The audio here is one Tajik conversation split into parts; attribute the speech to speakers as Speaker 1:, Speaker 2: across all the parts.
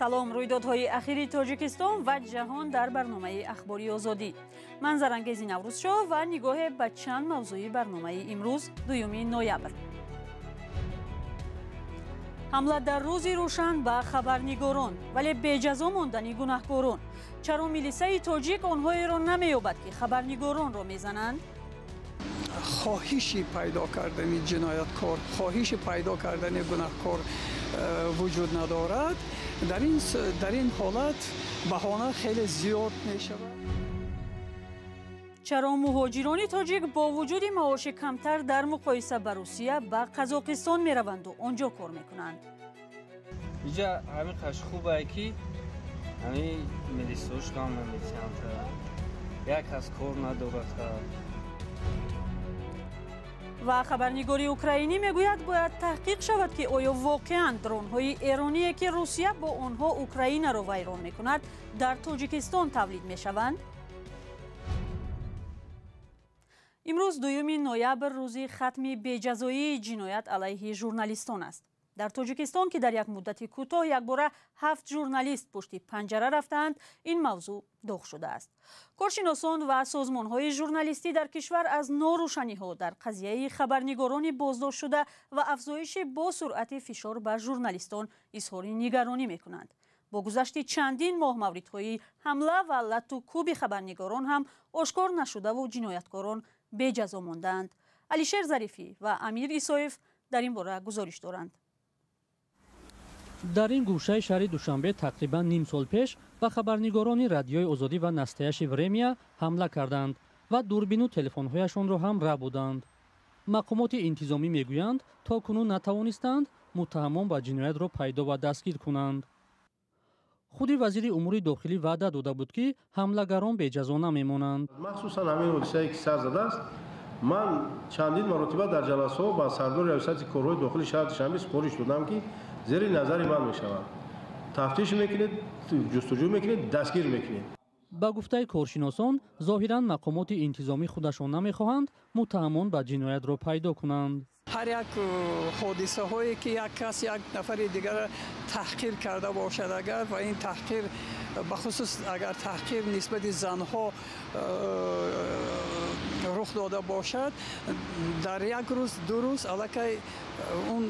Speaker 1: Салом, рӯйдодҳои ахири Тоҷикистон ва ҷаҳон дар барномаи Ахбори Озодӣ. Манзарангези Наврӯзшоҳ ва нигоҳе ба чанд мавзӯи барномаи имрӯз, 2 ноябр. Ҳамла дар рӯзи рӯшан ба хабарнигорон, вале беҷазо мондани гунаҳкорон. Чаро милисаи тоҷик онҳоеро намеёбад, ки хабарнигоронро мезананд?
Speaker 2: Хоҳиши пайдо кардани ҷинояткор, хоҳиши пайдо кардани гунаҳкор вуҷуд надорад. Дар ин ҳолат баҳона хеле зиёд мешавад.
Speaker 1: Чаро муҳоҷирони тоҷик бо вуҷуди маоши камтар дар муқоиса ба Русия ба Қазоқистон мераванду он ҷо кор мекунанд?
Speaker 3: Иҷа ҳамин қаш хубае, ки ҳамин милисош ғам наметиҳанд, як кас кор надорад.
Speaker 1: Ва хабарнигори украинӣ мегӯяд, бояд таҳқиқ шавад, ки оё воқеан дронҳои эроние, ки Русия бо онҳо Украинаро вайрон мекунад, дар Тоҷикистон тавлид мешаванд. Имрӯз 2 ноябр, рӯзи хатми беҷазоии ҷиноят алайҳи журналистон аст. Дар Тоҷикистон, ки дар як муддати кӯтоҳ якбора 7 журналист пушти панҷара рафтаанд, ин мавзӯъ доғ шудааст. Коршиносон ва созмонҳои журналистӣ дар кишвар аз норӯшаниҳо дар қазияи хабарнигорони боздоштшуда ва афзоиши бо суръати фишор ба журналистон изҳори нигаронӣ мекунанд. Бо гузашти чандин моҳ мавридҳои ҳамла ва латту кӯби хабарнигорон ҳам ошкор нашудаву ҷинояткорон беҷазо мондаанд. Алишер Зарифӣ ва Амир Исоев дар ин бора гузориш доранд.
Speaker 4: Дар ин гӯшаи шаҳри Душанбе тақрибан ним сол пеш ба хабарнигорони Радиои Озодӣ ва Настоящее Время ҳамла карданд ва дурбину телефонҳояшонро ҳам рабуданд. Мақомоти интизомӣ мегӯянд, то кунун натавонистанд муттаҳамон ба ҷиноятро пайдо ва дастгир кунанд. Худи вазири умури дохилӣ ваъда дода буд, ки ҳамлагарон беҷазо намемонанд.
Speaker 5: Махсусан ҳамин ҳодисае, ки сар задааст, ман чандин маротиба дар ҷаласаҳо ба сардори раёсати корҳои дохили шаҳри Душанбе супориш додам, ки зери назари ман мешавад. Тафтиш мекунед, ҷустуҷӯ мекунед, дастгир мекунед.
Speaker 4: Ба гуфтаи коршиносон, зоҳиран мақомоти интизомӣ худашон намехоҳанд муттаҳамон ба ҷиноятро пайдо кунанд.
Speaker 2: Ҳар як ҳодисаҳое, ки як кас як нафари дигарро таҳқир карда бошад, агар ва ин таҳқир, бахусус агар таҳқир нисбати занҳо рух дода бошад, дар як рӯз, 2 рӯз аллакай он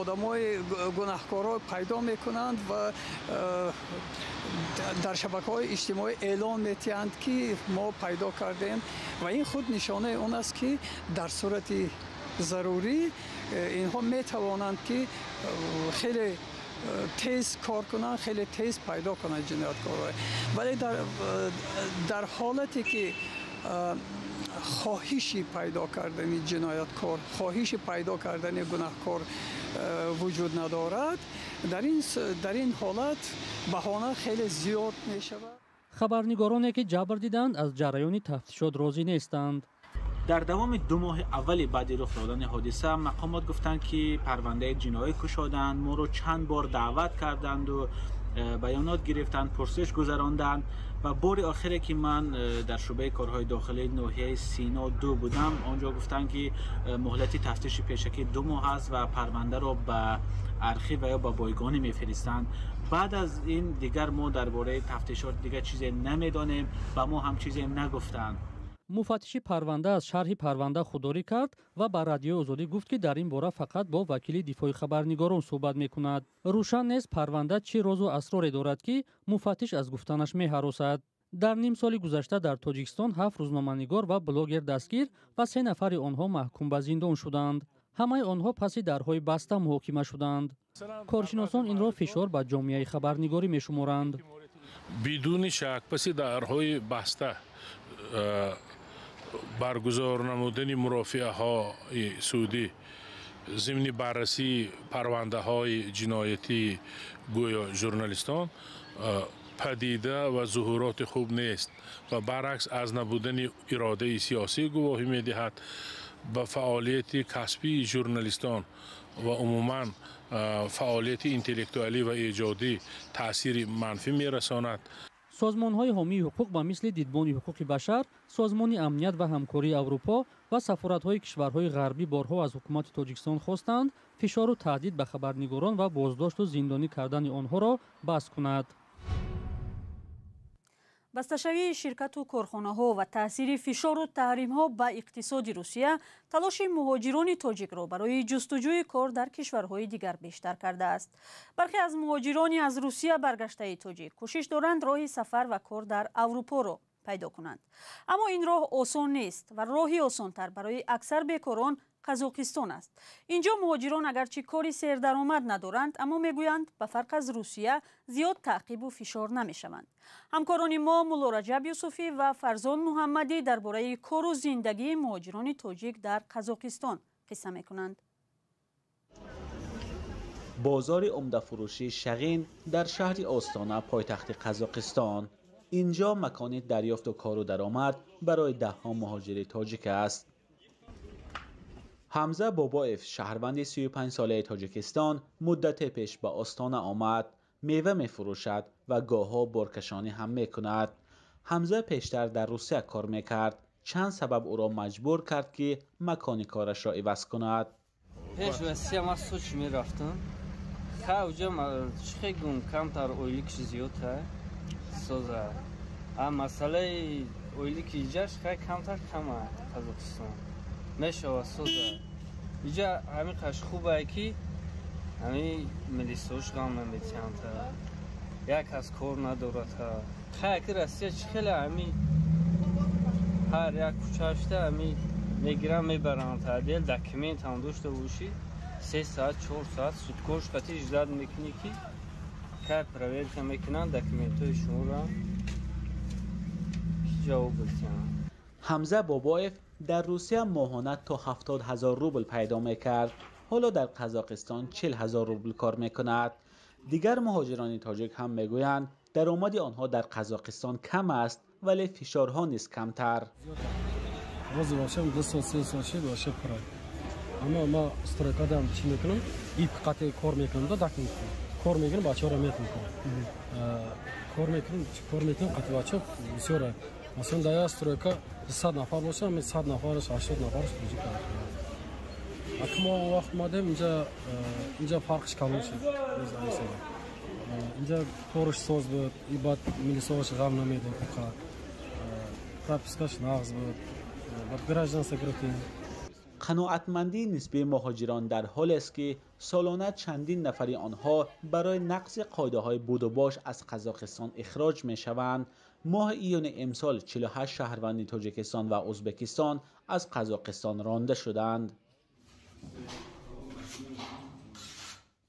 Speaker 2: одамои гунаҳкорро пайдо мекунанд ва дар шабакаҳои иҷтимоӣ эълон метиҳанд, ки мо пайдо кардем. Ва ин худ нишонаи он аст, ки дар сурати зарурӣ инҳо метавонанд, ки хеле тез кор кунанд, хеле тез пайдо кунанд ҷинояткорро. Вале дар ҳолате, ки хоҳиши пайдо кардани ҷинояткор, хоҳиши пайдо кардани гунаҳкор вуҷуд надорад, дар ин ҳолат баҳона хеле зиёд мешавад.
Speaker 4: Хабарнигороне, ки ҷабр диданд, аз ҷараёни тафтишот розӣ нестанд.
Speaker 6: Дар давоми 2 моҳи аввали баъди рух додани ҳодиса мақомот гуфтанд, ки парвандаи ҷиноӣ кушоданд, моро чанд бор даъват карданду баёнот гирифтанд, пурсиш гузаронданд ва бори охире, ки ман дар шӯъбаи корҳои дохилии ноҳияи Сино 2 будам, он ҷо гуфтанд, ки муҳлати тафтиши пешакӣ 2 моҳ аст ва парвандаро ба архив ва ё ба бойгонӣ мефиристанд. Баъд аз ин дигар мо дар бораи тафтишот дигар чизе намедонем, ба мо ҳам чизе нагуфтанд.
Speaker 4: Муфаттиши парванда аз шарҳи парванда худдорӣ кард ва ба Радиои Озодӣ гуфт, ки дар ин бора фақат бо вакили дифои хабарнигорон суҳбат мекунад. Рӯшан нест, парванда чӣ розу асроре дорад, ки муфаттиш аз гуфтанаш меҳаросад. Дар ним соли гузашта дар Тоҷикистон 7 рӯзноманигор ва блогер дастгир ва 3 нафари онҳо маҳкум ба зиндон шуданд. Ҳамаи онҳо паси дарҳои баста муҳокима шуданд. Коршиносон инро фишор ба ҷомеаи хабарнигорӣ мешуморанд.
Speaker 7: Бидуни шак, паси дарҳои баста баргузор намудани мурофиаҳои судӣ зимни баррасии парвандаҳои ҷиноятии гӯё журналистон падида ва зуҳуроти хуб нест ва баръакс аз набудани иродаи сиёсӣ гувоҳӣ медиҳад. Ба фаъолияти касбии журналистон ва умуман фаъолияти интеллектуалӣ ва эҷодӣ таъсири манфӣ мерасонад.
Speaker 4: Созмонҳои ҳомии ҳуқуқ ба мисли Дидбони ҳуқуқи башар, Созмони амният ва ҳамкории Аврупо Ва сафоратҳои кишварҳои ғарбӣ борҳо аз ҳукумати Тоҷикистон хостанд фишору таҳдид ба хабарнигорон ва боздошту зиндонӣ кардани онҳоро бас кунад.
Speaker 1: Басташавии ширкату корхонаҳо ва таъсири фишору таҳримҳо ба иқтисоди Русия талоши муҳоҷирони тоҷикро барои ҷустуҷӯи кор дар кишварҳои дигар бештар кардааст. Бархе аз муҳоҷирони аз Русия баргаштаи тоҷик кӯшиш доранд роҳи сафар ва кор дар Аврупоро пайдо кунанд. Аммо ин роҳ осон нест ва роҳи осонтар барои аксар бекорон Қазоқистон аст. Инҷо муҳоҷирон агарчи кори сердаромад надоранд, аммо мегӯянд ба фарқ аз Русия зиёд таъқибу фишор намешаванд. Ҳамкорони мо Мулло Раҷаб Юсуфӣ ва Фарзон Муҳаммадӣ дар бораи кору зиндагии муҳоҷирони тоҷик дар Қазоқистон қисса мекунанд.
Speaker 6: Бозори умдафурӯшии Шағин дар шаҳри Остона, пойтахти Қазоқистон. Инҷо макони дарёфту кору даромад барои даҳҳо муҳоҷири тоҷик аст. Ҳамза Бобоев, шаҳрванди 35-солаи Тоҷикистон, муддате пеш ба Остона омад. Мева мефурӯшад ва гоҳҳо боркашонӣ ҳам мекунад. Ҳамза пештар дар Русия кор мекард. Чанд сабаб ӯро маҷбур кард, ки макони корашро иваз кунад.
Speaker 3: Пеш Россия ман Сочи мерафтам. Ха, уҷа чӣ гум, камтар ойликш зиёдта соза. А масъалаи ойлики иҷаш хай камтар кама Қазоқистон. Мешава соза. Иҷа ҳамин қаш хубае ки ҳамин милисош ғам наметиҳанд, як кас кор надорад. Хай ки Россия чӣ хеле ҳамин ҳар як кӯчашта ҳамин мегиранд мебаранд. Дел документ ҳам дошта бошӣ, 3 саат 4 саат суткош қати ждать мекунӣ, ки кай проверка мекунанд документҳои шуморо, ки ҷавоб бидиҳанд.
Speaker 6: Ҳамза Бобоев дар Русия моҳона то 70 ҳазор рубл пайдо мекард. Ҳоло дар Қазоқистон 40 ҳазор рубл кор мекунад. Дигар муҳоҷирони тоҷик ҳам мегӯянд даромади онҳо дар Қазоқистон кам аст, вале фишорҳо низ камтар.
Speaker 8: Боз бошам 2 сол 3 сол шид вообще пура. Аммо ма стройкадам чӣ мекунам, ИП қати кор мекунам да документ кор мекунам, бачаҳоро метм кор мекунам, кор мекунам қати бачаҳо бисёр. Масалан, дар як стройка 100 нафар бошад, 100 нафараш 80 нафараш тоҷик. Аки мо он вақт омадем инҷа, фарқш калон шуд. Инҷа корш соз буд, и баъд милисоваш ғам намедод, пропискаш нағз буд, баъд гражданство гирифтем.
Speaker 6: Қаноатмандии нисбии муҳоҷирон дар ҳолест, ки солона чандин нафари онҳо барои нақзи қоидаҳои будубош аз Қазоқистон ихроҷ мешаванд. Моҳи июни имсол 48 шаҳрванди Тоҷикистон ва Ӯзбекистон аз Қазоқистон ронда шуданд.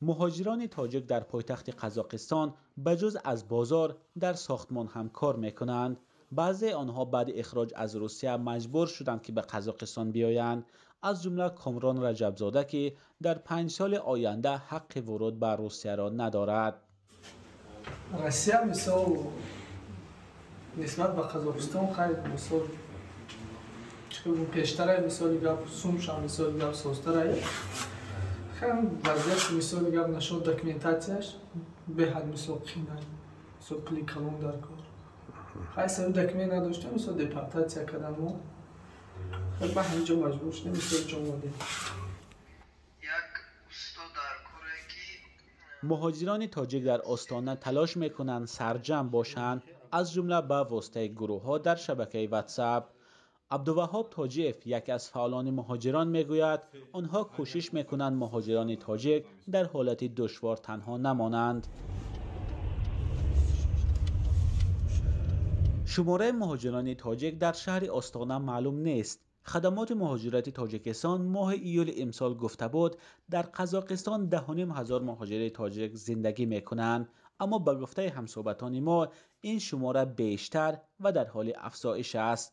Speaker 6: Муҳоҷирони тоҷик дар пойтахти Қазоқистон ба ҷуз аз бозор дар сохтмон ҳам кор мекунанд. Баъзе онҳо баъди ихроҷ аз Русия маҷбур шуданд, ки ба Қазоқистон биёянд. Аз ҷумла Комрон Раҷабзода, ки дар 5 соли оянда ҳаққи вуруд ба Русияро надорад.
Speaker 9: Россия мисол нисбат ба Қазоқистон хай мисол пештара, мисоли гап сумша, мисоли гап созтара. Хай вазъият, мисоли гап нашуд документатсияш беҳад мисол қинай, мисол пули калон дар кор. Хай саби документ надоштем, мисол депортатсия кардан мо. Хай ба ҳамин ҷо маҷбур шудем, мисол ҷо омадем.
Speaker 6: Муҳоҷирони тоҷик дар Остона талош мекунанд сарҷамъ бошанд, аз ҷумла ба воситаи гурӯҳҳо дар шабакаи WhatsApp. Абдуваҳҳоб Тоҷиев, яке аз фаъолони муҳоҷирон, мегӯяд онҳо кӯшиш мекунанд муҳоҷирони тоҷик дар ҳолати душвор танҳо намонанд. Шумораи муҳоҷирони тоҷик дар шаҳри Остона маълум нест. Хадамоти муҳоҷирати Тоҷикистон моҳи июли имсол гуфта буд, дар Қазоқистон 10 500 муҳоҷири тоҷик зиндагӣ мекунанд. Аммо ба гуфтаи ҳамсӯҳбатони мо ин шумора бештар ва дар ҳоли афзоиш аст.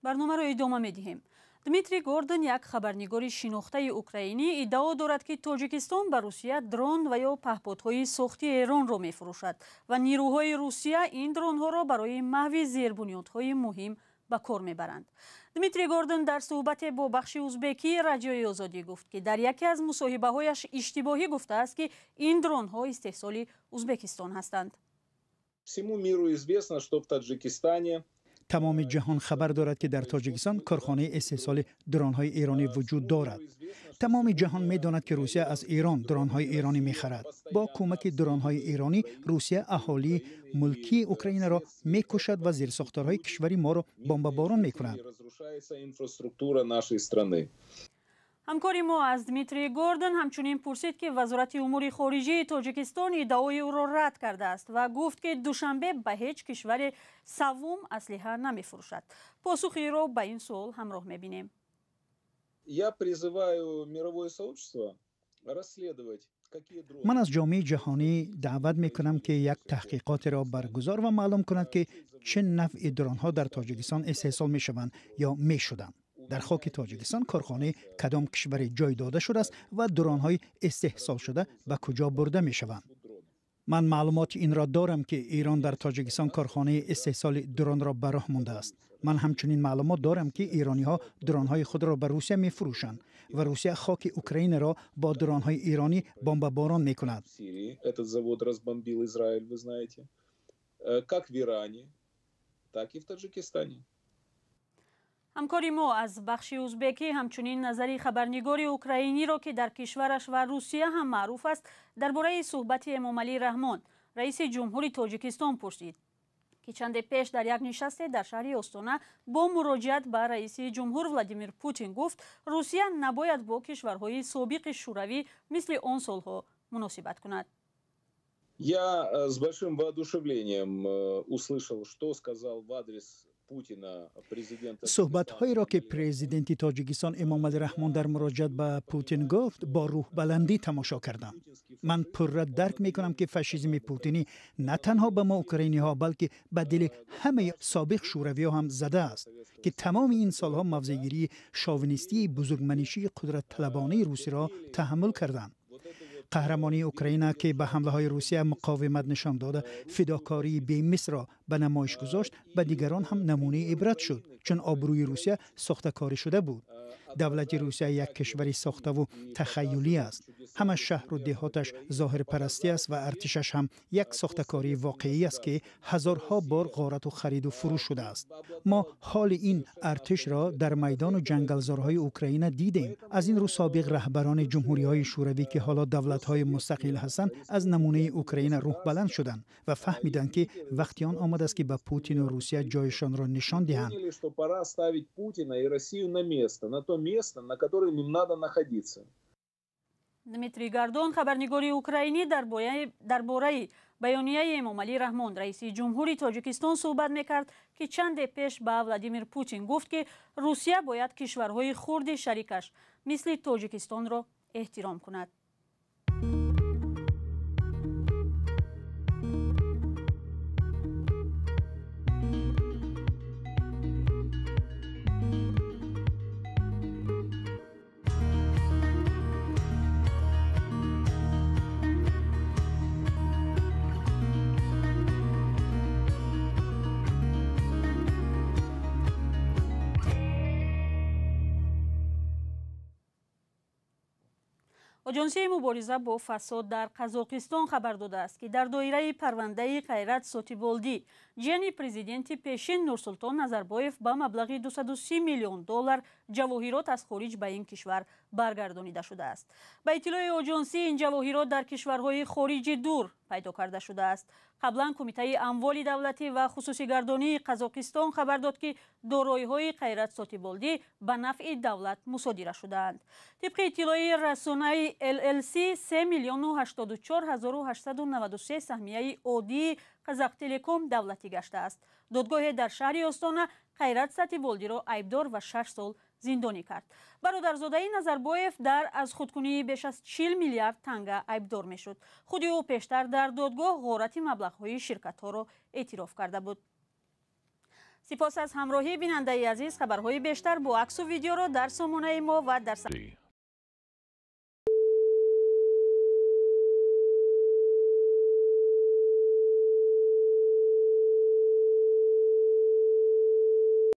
Speaker 1: Барномаро идома медиҳем. Дмитрий Гордон, як хабарнигори шинохтаи украинӣ, иддао дорад, ки Тоҷикистон ба Русия дрон ва ё паҳподҳои сохти Эронро мефурӯшад ва нирӯҳои Русия ин дронҳоро барои маҳви зербунёдҳои муҳим ба кор мебаранд. Дмитрий Гордон дар суҳбате бо бахши узбекии Радиои Озодӣ гуфт, ки дар яке аз мусоҳибаҳояш иштибоҳӣ гуфтааст, ки ин дронҳо истеҳсоли Узбекистон ҳастанд.
Speaker 10: Всему миру известно, что в Таджикистане
Speaker 2: тамоми ҷаҳон хабар дорад, ки дар Тоҷикистон корхонаи истеҳсоли дронҳои эронӣ вуҷуд дорад. Тамоми ҷаҳон медонад, ки Русия аз Эрон дронҳои эронӣ мехарад. Бо кӯмаки дронҳои эронӣ Русия аҳолии мулкии Украинаро мекушад ва зерсохторҳои кишвари моро бомбаборон мекунад.
Speaker 1: Ҳамкори мо аз Дмитрий Гордон ҳамчунин пурсид, ки Вазорати умури хориҷии Тоҷикистон иддаои ӯро рад кардааст ва гуфт, ки Душанбе ба ҳеҷ кишвари саввум аслиҳа намефурӯшад. Посухиро ба ин суол ҳамроҳ мебинем.
Speaker 10: Я призываю мировое сообщество расследовать.
Speaker 2: Ман аз ҷомеаи ҷаҳонӣ даъват мекунам, ки як таҳқиқотеро баргузор ва маълум кунад, ки чӣ навъи дронҳо дар Тоҷикистон истеҳсол мешаванд ё мешуданд, дар хоки Тоҷикистон корхонаи кадом кишваре ҷой дода шудааст ва дронҳои истеҳсолшуда ба куҷо бурда мешаванд. Ман маълумоти инро дорам, ки Эрон дар Тоҷикистон корхонаи истеҳсоли дронро ба роҳ мондааст. Ман ҳамчунин маълумот дорам, ки эрониҳо дронҳои худро ба Русия мефурӯшанд ва Русия хоки Украинаро бо дронҳои эронӣ бомбаборон мекунад.
Speaker 10: Этот завод разбомбил Израиль, вы знаете, как в Иране, так и в Таджикистане.
Speaker 1: Ҳамкори мо аз бахши узбекӣ ҳамчунин назари хабарнигори украиниро, ки дар кишвараш ва Русия ҳам маъруф аст, дар бораи суҳбати Эмомалӣ Раҳмон, раиси ҷумҳури Тоҷикистон, пурсид, ки чанде пеш дар як нишасте дар шаҳри Остона бо муроҷиат ба раиси ҷумҳур Владимир Путин гуфт, Русия набояд бо кишварҳои собиқи шӯравӣ мисли он солҳо муносибат кунад.
Speaker 10: Я с большим воодушевлением услышал, что сказал в адрес
Speaker 2: Суҳбатҳоеро, ки президенти Тоҷикистон Эмомалӣ Раҳмон дар муроҷиат ба Путин гуфт, бо рӯҳбаландӣ тамошо кардам. Ман пурра дарк мекунам, ки фашизми путинӣ на танҳо ба мо украиниҳо, балки ба дили ҳамаи собиқ шӯравиҳо ҳам задааст, ки тамоми ин солҳо мавзеъгирии шовинистии бузургманишии қудратталабонаи русиро таҳаммул карданд. Қаҳрамонии Украина, ки ба ҳамлаҳои Русия муқовимат нишон дода, фидокории бемислро ба намоиш гузошт, ба дигарон ҳам намунаи ибрат шуд, чун обрӯи Русия сохтакорӣ шуда буд. Давлати Русия як кишвари сохтаву тахаюлӣ аст, ҳама шаҳру деҳоташ зоҳирпарастӣ аст ва артишаш ҳам як сохтакории воқеӣ аст, ки ҳазорҳо бор ғорату хариду фурӯш шудааст. Мо ҳоли ин артишро дар майдону ҷангалзорҳои Украина дидем. Аз ин рӯ собиқ раҳбарони ҷумҳуриҳои шӯравӣ, ки ҳоло давлатҳои мустақил ҳастанд, аз намунаи Украина рӯҳбаланд шуданд ва фаҳмиданд, ки вақти он омадааст, ки ба Путину Русия ҷойшонро нишон диҳанд.
Speaker 10: Место, на котором им надо находиться.
Speaker 1: Дмитрий Гордон, хабарнигори украинӣ, дар бораи баёнияи Эмомалӣ Раҳмон, раиси ҷумҳури Тоҷикистон, суҳбат мекард, ки чанде пеш ба Владимир Путин гуфт, ки Русия бояд кишварҳои хурди шарикаш мисли Тоҷикистонро эҳтиром кунад. Оҷонсии мубориза бо фасод дар Қазоқистон хабар додааст, ки дар доираи парвандаи Қайрат Сотиболдӣ, ҷияни президенти пешин Нурсултон Назарбоев, ба маблағи 230 миллион доллар ҷавоҳирот аз хориҷ ба ин кишвар баргардонида шудааст. Ба иттилои оҷонсӣ, ин ҷавоҳирот дар кишварҳои хориҷи дур пайдо карда шудааст. Қаблан Кумитаи амволи давлатӣ ва хусусигардонии Қазоқистон хабар дод, ки дороиҳои Қайрат Сотиболдӣ ба нафъи давлат мусодира шудаанд. Тибқи иттилои расонаи LLC, 3 миллиону 84 893 саҳмияи оддии Қазақтелеком давлатӣ гаштааст. Додгоҳе дар шаҳри Остона Қайрат Сатиболдиро айбдор ва 6 сол зиндонӣ кард. Бародарзодаи Назарбоев дар аз худкунии беш аз 40 миллиард танга айбдор мешуд. Худи ӯ пештар дар додгоҳ ғорати маблағҳои ширкатҳоро эътироф карда буд. Сипос аз ҳамроҳӣ, бинандаи азиз. Хабарҳои бештар бо аксу видеоро дар сомонаи мо ва дар